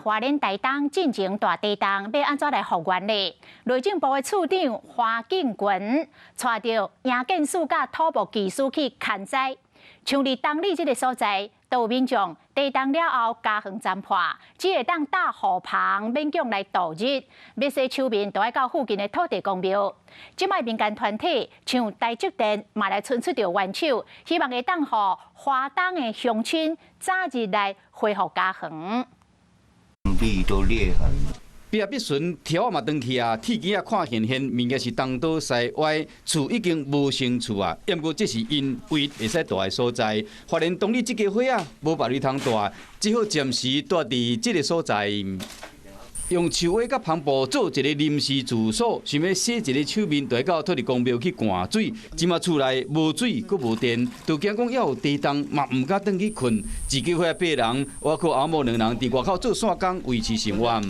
花蓮台東進前大地動欲按怎來復原呢？內政部的處長華敬群帶著營建署佮土木技師去勘災，像佇東里這个所在，都有民眾地動了後家園殘破，只會當搭雨棚勉強來度日，欲洗手面都愛到附近的土地公廟。這擺民間團體像台積電嘛來伸出著援手，希望會當予花東的鄉親早日來恢復家園。壁都裂痕。壁必順條嘛斷去啊，鐵枝仔看現現，物件是東倒西歪，厝已經無成厝啊。毋過這是𪜶唯一會使蹛的所在。花蓮東里這家伙仔無別位通蹛，只好暫時蹛佇這个所在，用樹葉佮帆布做一个臨時住所，想欲洗一个手面，就愛到土地公廟去灌水。這馬厝內無水，閣無電，就驚講猶有地動，嘛毋敢轉去睏。一家伙仔八人，倚靠阿某兩人佇外口做散工維持生活。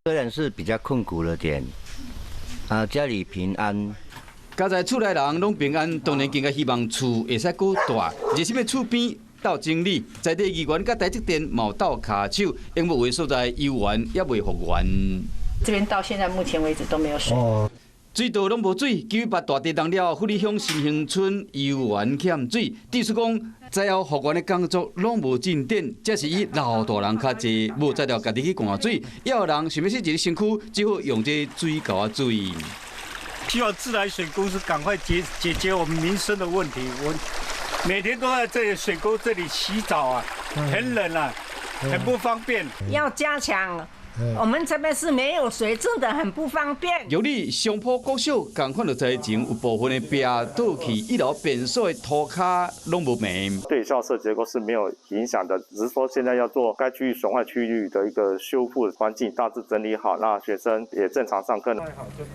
雖然是比較困苦了點，啊，家裡平安。佳哉厝內人攏平安，當然更加希望厝會使閣大。熱心的厝邊鬥整理，在地議員佮台積電嘛鬥跤手，因為有的所在猶原猶未復原。這邊到現在目前為止都沒有水。水道攏無水，918大地動了後，富里鄉新興村猶原欠水。意思講，災後復原的工作攏無進展，這是以老大人較濟，無才調家己去灌水，也有人想欲洗一个身軀，只好用這水喉仔水。希望自來水公司趕快解決我們民生的問題。我每天都在這裡水溝這裡洗澡啊，很冷啊，很不方便。要加強。我們這邊是沒有水，真的很不方便。由於松坡國小仝款的災情，有部分的壁倒去，一樓便所的塗跤攏無平。對校舍結構是沒有影響的，只是說現在要做該區域損壞區域的一個修復環境，大致整理好，讓學生也正常上課。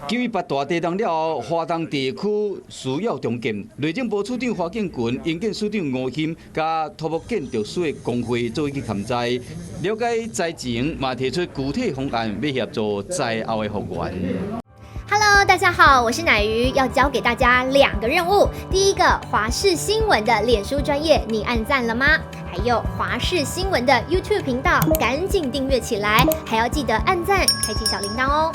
918大地動了後，花東地區需要重建。內政部處長華敬群、營建署長吳欣，佮土木建築師的公會做伙去勘災，了解災情，嘛提出具體方案，欲協助災後的復原。 Hello，大家好，我是乃瑜，要交給大家兩個任務。第一個，華視新聞的臉書專頁，你按讚了嗎？還有華視新聞的 YouTube 頻道，趕緊訂閱起來，還要記得按讚，開啟小鈴鐺哦。